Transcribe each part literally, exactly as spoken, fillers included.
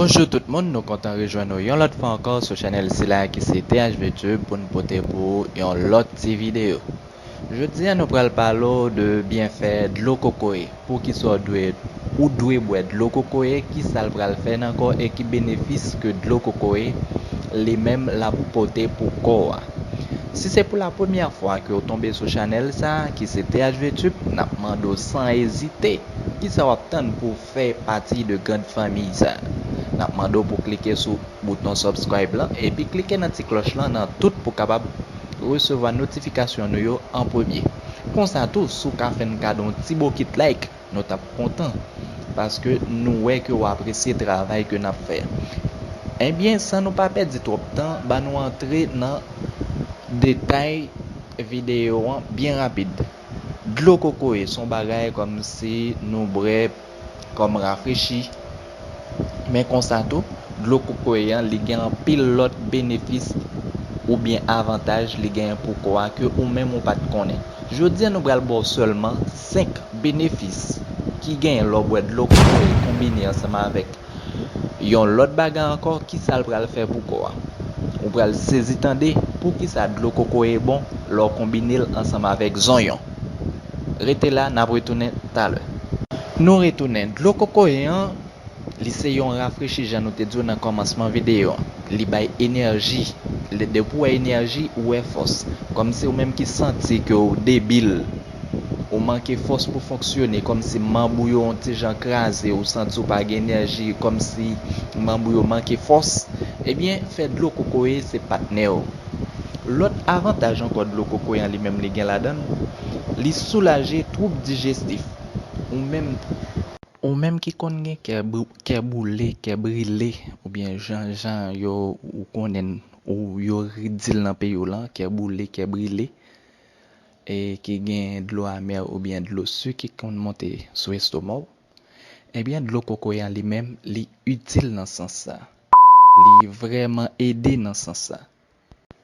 Bonjou tout moun, nou kontan rejwenn nou yon lòt fwa ankò sou chanèl sila ki se T H V Tube pou n pote pou yon lòt ti videyo. Jodi a nou pral pale w de byenfè dlo kokoye. Poukisa w dwe, ou dwe bwè dlo kokoye, kisa l pral fè nan kò e ki benefis ke dlo kokoye li menm l ap pote pou kò a. Si se pou la premyè fwa ke w tonbe sou chanèl sa a, ki se T H V Tube, n ap mande w san ezite, kisa w ap tann pou w fè pati de grand fanmiy sa a? N ap mande w pou w klike sou bouton subscribe lan, epi klike nan ti klòch lan nan tout pou w kapab resevwa notifikasyon nou yo an premye. Konsa tou, si w ka fè n kado yon ti bokit like, nou t ap kontan, paske nou wè ke w apresye travay ke n ap fè a. Ebyen, san nou pa pèdi twòp tan, ban nou antre nan detay videyo an byen rapid. Dlo kokoye se yon bagay kòmsi nou bwè kòm rafrechi. Men konsa tou, dlo kokoye an, li gen anpil lòt benefis oubyen avantaj li genyen pou kò a ke ou menm ou pa t konnen. Jodi a, nou pral ba w sèlman senk benefis ki genyen lè w bwè dlo kokoye konbine ansanm avèk yon lòt bagay ankò, kisa l pral fè pou kò a. Ou pral sezi tande poukisa dlo kokoye bon lè w konbine l ansanm avèk zonyon. Rete la, n ap retounen talè. Nou retounen. Dlo kokoye an, li se yon rafrechi, jan nou te di w nan kòmansman videyo an. Li bay enèji. Depi w wè enèji, ou wè fòs. Kòmsi ou menm ki santi ke w debil, ou manke fòs pou fonksyone, kòmsi manm ou yo yon ti jan kraze, ou santi w pa gen enèji, kòmsi manm ou yo manke fòs, ebyen, fè dlo kokoye se patnè w. Lòt avantaj ankò dlo kokoye an li menm li gen ladan l, li soulaje twoub dijestif. Ou menm, ou menm ki konn gen kè brou-, kè boule, kè brile, oubyen jan, jan yo, ou konnen, ou yo di l nan peyi w lan, kè boule, kè brile, e ki gen dlo amè oubyen dlo si ki konn monte sou estoma w, ebyen, dlo kokoye an li menm, li itil nan sans sa. Li vrèman ede nan sans sa.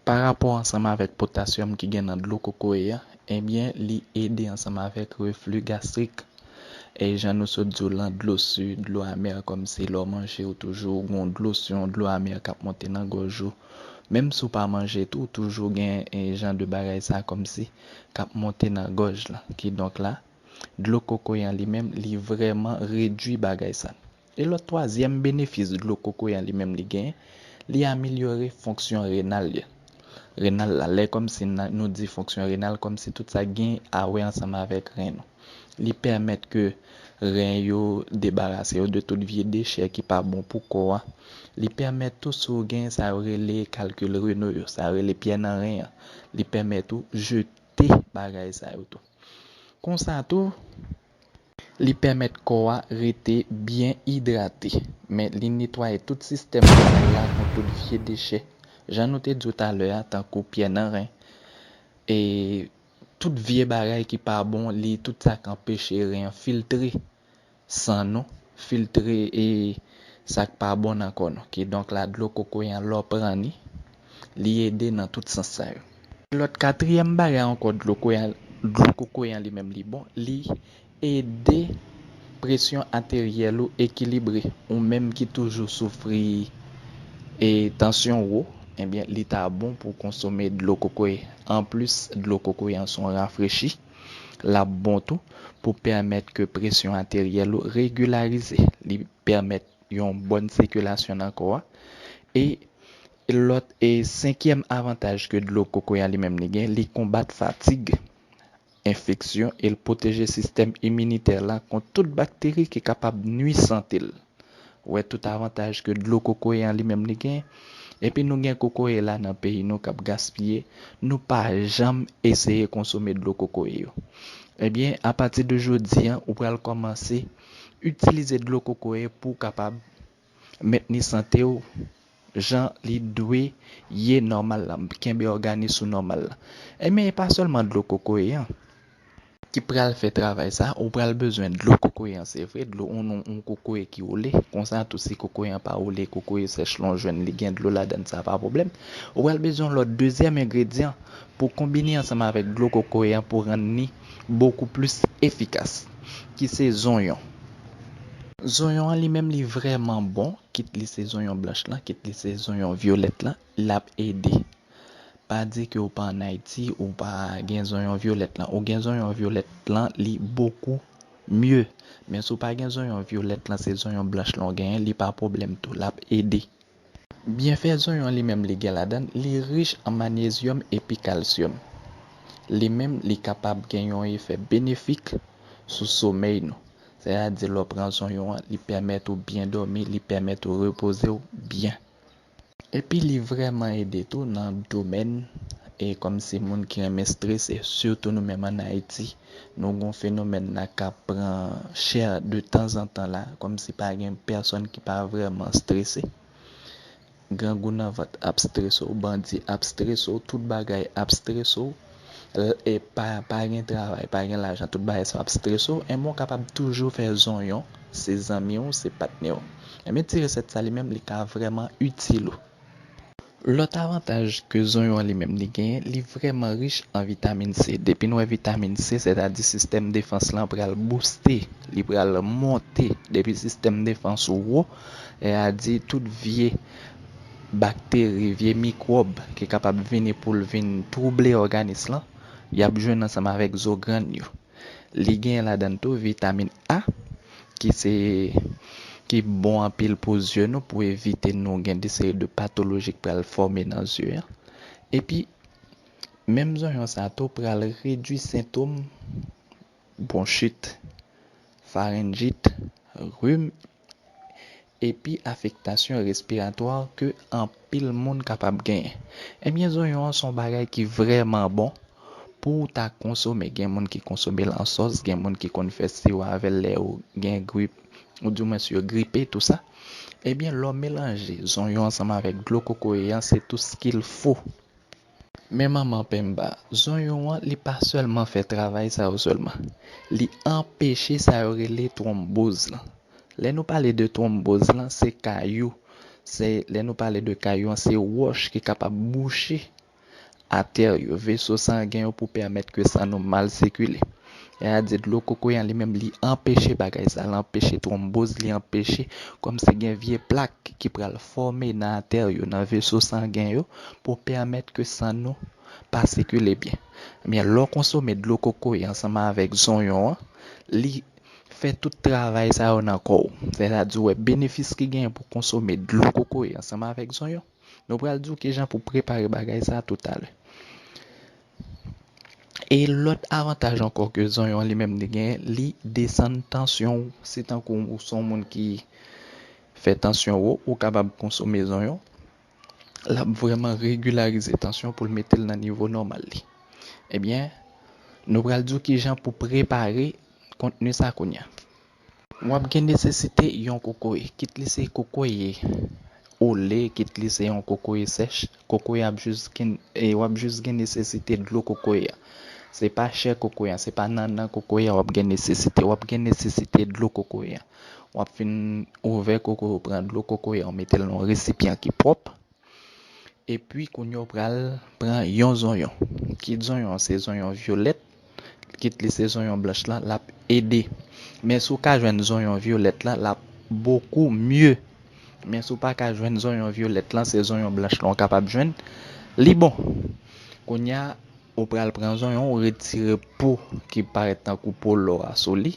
Pa rapò ansanm avèk potasyòm ki gen nan dlo kokoye a, ebyen, li ede ansanm avèk refli gastrik. E jan nou sot di w lan, dlo si, dlo amè, kòmsi lè w manje, ou toujou gen yon dlo si, yon dlo amè k ap monte nan gòj ou. Menm si w pa manje tou, ou toujou gen, e, jan de bagay sa kòmsi k ap monte nan gòj lan. Kidonk la, dlo kokoye an li menm, li vrèman redui bagay sa. E lòt twazyèm benefis dlo kokoye an li menm li genyen, li amelyore fonksyon renal yo. Renal la, lè kòmsi n-, nou di fonksyon renal, kòmsi tout sa gen a wè ansanm avèk ren nou. Li pèmèt ke ren yo debarase yo de tout vye dechè ki pa bon pou kò a. Li pèmèt tou si w gen sa yo rele kalkil reno yo, sa yo rele pyè nan ren an. Li pèmèt ou jete bagay sa yo tou. Konsa tou, li pèmèt kò a rete byen idrate, men li netwaye tout sistèm renal la kont tout vye dechè. Jan nou te di w talè a, tankou pyè nan ren, e tout vye bagay ki pa bon, li, tout sa k anpeche ren an filtre san nou, filtre, e sa k pa bon nan kò nou. Kidonk la, dlo kokoye an, lè w pran li, li ede nan tout sans sa yo. Lòt katriyèm bagay ankò, dlo kokoye an, dlo kokoye an li menm li bon, li ede presyon ateryèl ou ekilibre. Ou menm ki toujou soufri e tansyon wo, ebyen, li ta bon pou w konsome dlo kokoye. Anplis, dlo kokoye an se yon rafrechi. L ap bon tou pou pèmèt ke presyon ateryèl ou regilarize. Li pèmèt yon bòn sikilasyon nan kò a. E lòt e senkyèm avantaj ke dlo kokoye an li menm li gen, li konbat fatig, enfeksyon, e l pwoteje sistèm iminitè la kont tout bakteri ki kapab nui sante l. Ou wè tout avantaj ke dlo kokoye an li menm li gen. Epi nou gen kokoye la nan peyi nou k ap gaspiye. Nou pa janm eseye konsome dlo kokoye yo. Ebyen, apati de jodi an, ou pral kòmanse itilize dlo kokoye pou w kapab mentni sante w jan li dwe ye nòmal la, kenbe òganis ou nòmal la. Ebyen, e pa sèlman dlo kokoye an ki pral fè travay sa, ou pral bezwen dlo kokoye an, se vre, dlo, yon, yon, yon kokoye ki woule. Konsa tou, si kokoye an pa woule, kokoye sèch lan w jwenn li gen dlo ladan l, sa pa pwoblèm. Ou pral bezwen yon lòt dezyèm engredyan pou konbine ansanm avèk dlo kokoye an pou rann li bokou plis efikas, ki se zonyon. Zonyon an li menm li vrèman bon, kit li se zonyon blanch lan, kit li se zonyon vyolèt lan, l ap ede. Pa di ke ou pa ann Ayiti, ou pa gen zonyon vyolèt lan. Ou gen zonyon vyolèt lan, li bokou mye. Men si w pa gen zonyon vyolèt lan, se zonyon blanch lan w genyen, li pa pwoblèm tou, l ap ede. Byenfè zonyon an li menm li gen ladan l, li rich an manyezyòm epi kalsyòm. Li menm li kapab gen yon efè benefik sou somèy nou. Sètadi lè w pran zonyon an, li pèmèt ou byen dòmi, li pèmèt ou repoze w byen. Epi li vrèman ede tou nan domèn e kòmsi moun ki renmen strese, sitou nou menm ann Ayiti, nou gen yon fenomèn la k ap pran chè de tanzantan la, kòmsi pa gen pèsonn ki pa vrèman strese. Grangou nan vant ap strese w, bandi ap strese w, tout bagay ap strese w, e pa, pa gen travay, pa gen lajan, tout bagay sa ap strese w, enben w kapab toujou fè zonyon, se zanmi w, se patnè w. Enben ti resèt sa li menm, li ka vrèman itil ou. Lòt avantaj ke zonyon an li menm li genyen, li vrèman rich an vitamin C. Depi n wè vitamin C, sètadi sistèm defans lan pral bouste, li pral monte. Depi sistèm defans ou wo, sètadi tout vye bakteri, vye mikwòb ki kapab vini pou l vin twouble òganis lan, y ap jwenn ansanm avèk zo grann yo. Li gen ladan l tou vitamin A, ki se, ki bon anpil pou zye nou, pou evite nou gen de seri de patoloji k pral fòme nan zye an. Epi, menm zonyon sa tou pral redwi sentòm bwonchit, farenjit, rim, epi afektasyon respiratwa ke anpil moun kapab genyen. Ebyen, zonyon an se yon bagay ki vrèman bon pou w ta konsome. Gen moun ki konsome l an sòs, gen moun ki konn fè siwo avè l lè yo gen grip, oudimwens yo gripe, tou sa. Ebyen, lè w melanje zonyon ansanm avèk dlo kokoye an, se tout ce qu'il faut. Men manman penba, zonyon an, li pa sèlman fè travay sa yo sèlman. Li anpeche sa yo rele twonboz lan. Lè nou pale de twonboz lan, se kayou. Se, lè nou pale de kayou an, se wòch ki kapab bouche atè yo, veso sangen yo pou pèmèt ke san nou mal sikile. Sètadi dlo kokoye an li menm, li anpeche bagay sa, li anpeche twonboz, li anpeche kòmsi gen vye plak ki pral fòme nan atè yo, nan veso sangen yo, pou pèmèt ke san nou pa sikile byen. Men lè w konsome dlo kokoye ansanm avèk zonyon an, li fè tout travay sa yo nan kò w. Sètadi w wè benefis ki genyen pou konsome dlo kokoye ansanm avèk zonyon. Nou pral di w kijan pou prepare bagay sa toutalè. E lòt avantaj ankò ke zonyon li menm li genyen, li desann tansyon w. Si tankou ou se yon moun ki fè tansyon wo, ou kapab konsome zonyon. L ap vrèman regilarize tansyon pou l mete l nan nivo nòmal li. Ebyen, nou pral di w kijan pou prepare kontni sa kounye a. W ap gen nesesite yon kokoye, kit li se kokoye ole, kit li se yon kokoye sèch, kokoye ap jis gen, e w ap jis gen nesesite dlo kokoye a. Se pa chè kokoye a, se pa nannan kokoye a w ap gen nesesite, w ap gen nesesite dlo kokoye a. W ap fin ouvè kokoye, w pran dlo kokoye a, w mete l nan yon resipyan ki pwòp. Epi kounye a w pral pran yon zonyon. Kit zonyon an se zonyon vyolèt, kit li se zonyon blanch lan, l ap ede. Men si w ka jwenn zonyon vyolèt lan, l ap bokou mye. Men si w pa ka jwenn zonyon vyolèt lan, se zonyon blanch lan w kapab jwenn, li bon. Kounye a, ou pral pran zonyon, ou retire po ki parèt tankou po lò a sou li.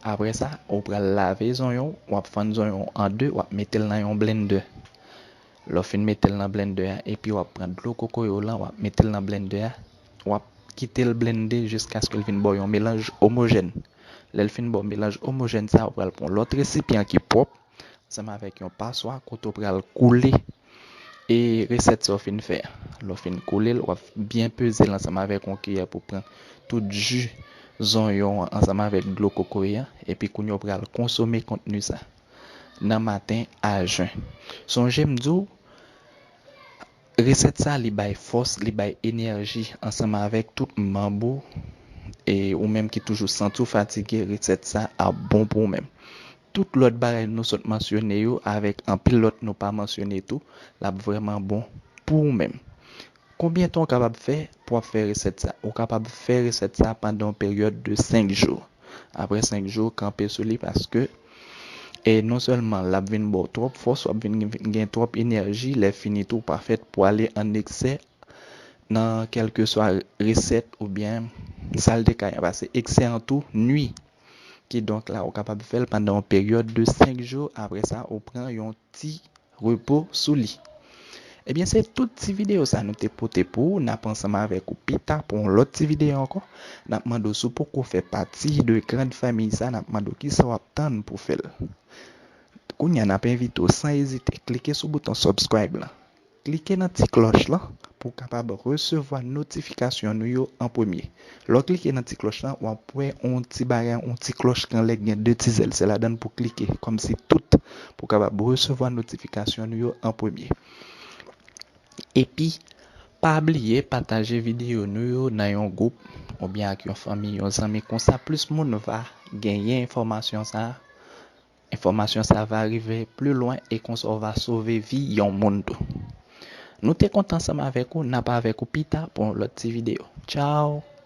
Apre sa, ou pral lave zonyon w, w ap fann zonyon w an de, w ap mete l nan yon blendè. Lè w fin mete l nan blendè a, epi w ap pran dlo kokoye w lan, w ap mete l nan blendè a, w ap kite l blende jiskaske l vin ba w yon melanj omojèn. Lè l fin ba w melanj omojèn sa a, ou pral pran yon lòt resipyan ki pwòp, ansanm avèk yon paswa kote w pral koule e resèt sa w fin fè a. Lè w fin koule l, w ap byen peze l ansanm avèk yon kiyè pou pran tout ji zonyon an ansanm avèk dlo kokoye an, epi kounye a w pral konsome kontni sa nan maten a jen. Sonje m di w, resèt sa li bay fòs, li bay enèji ansanm avèk tout manm ou, e ou menm ki toujou santi w fatige, resèt sa ap bon pou ou menm. Tout lòt bagay nou sot mansyone yo, avèk anpil lòt nou pa mansyone tou, l ap vrèman bon pou ou menm. Konbyen tan w kapab fè pou w ap fè resèt sa? Ou kapab fè resèt sa pandan yon peryòd de senk jou. Apre senk jou, kanpe sou li paske E non sèlman l ap vin ba w twòp fòs, w ap vin gen twòp enèji, lè fini tou w pa fèt pou ale an eksè nan kèlkeswa resèt oubyen salte kay an, paske eksè an tou nui. Kidonk la, ou kapab fè l pandan yon peryòd de senk jou, apre sa, ou pran yon ti repo sou li. Ebyen, se tout ti videyo sa nou te pote pou ou. N ap ansanm avèk ou pita pou yon lòt ti videyo ankò. N ap mande w, si w poko fè pati de grand fanmiy sa, n ap mande w kisa w ap tann pou fè l. Kounye a, n ap envite w san ezite, klike sou bouton subscribe lan. Klike nan ti klòch lan pou w kapab resevwa notifikasyon nou yo an premye. Lè w klike nan ti klòch lan, w ap wè yon ti bagay, yon ti klòch ki anlè, gen de ti zèl. Se ladan l pou w klike, kòmsi tout, pou w kapab resevwa notifikasyon nou yo an premye. Epi, pa bliye pataje videyo nou yo nan yon gwoup oubyen ak yon fanmi, yon zanmi, konsa plis moun va genyen enfòmasyon sa a. Enfòmasyon sa va rive pli lwen e konsa w va sove vi yon moun tou. Nou te kontan ansanm avèk ou, n ap avèk ou pita pou yon lòt ti videyo. Tchao!